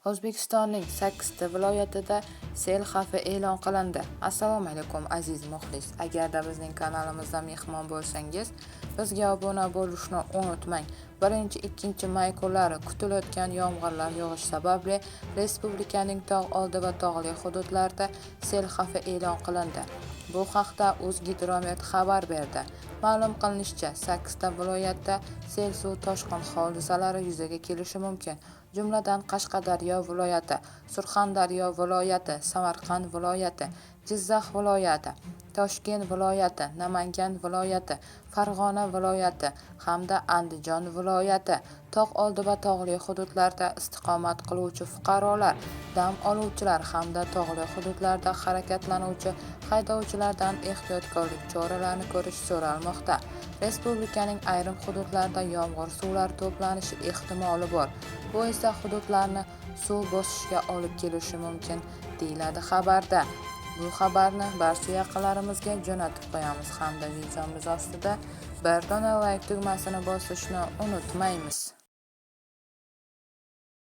O'zbekistonning 8 ta viloyatida sel xavfi e'lon qilindi. Assalomu alaykum, aziz muxlis. Agarda bizning kanalimizda mehmon bo'lsangiz, bizga obuna bo'lishni unutmang. 1-2 may kunlari kutilayotgan yomg'irlar yog'ishi sababli respublikaning tog' oldi va tog'li hududlarida sel xavfi e'lon qilindi. Bu haqda O'zgidromet xabar berdi. Ma'lum qilinishicha, 8 ta viloyatda sel suv toshqin hodisalari yuzaga kelishi mumkin. Jumladan, Qashqadaryo viloyati, Surxondaryo viloyati, Samarqand viloyati, Jizzax viloyati, Toshkent viloyati, Namangan viloyati, Farg'ona viloyati hamda Andijon viloyati. Tog' oldi va tog'li hududlarda istiqomat qiluvchi fuqarolar, dam oluvchilar hamda tog'li hududlarda harakatlanuvchi haydovchilardan ehtiyotkorlik choralarini ko'rish so'ralmoqda. Respublikaning ayrim hududlarida yomg'ir suvlari to'planishi ehtimoli bor. Bu esa hududlarni suv bosishga olib kelishi mumkin, deyiladi xabarda. Bu xabarni barcha yaqinlarimizga jo'natib qo'yamiz hamda videomiz ostida bir dona layk tugmasini bosishni unutmaymiz.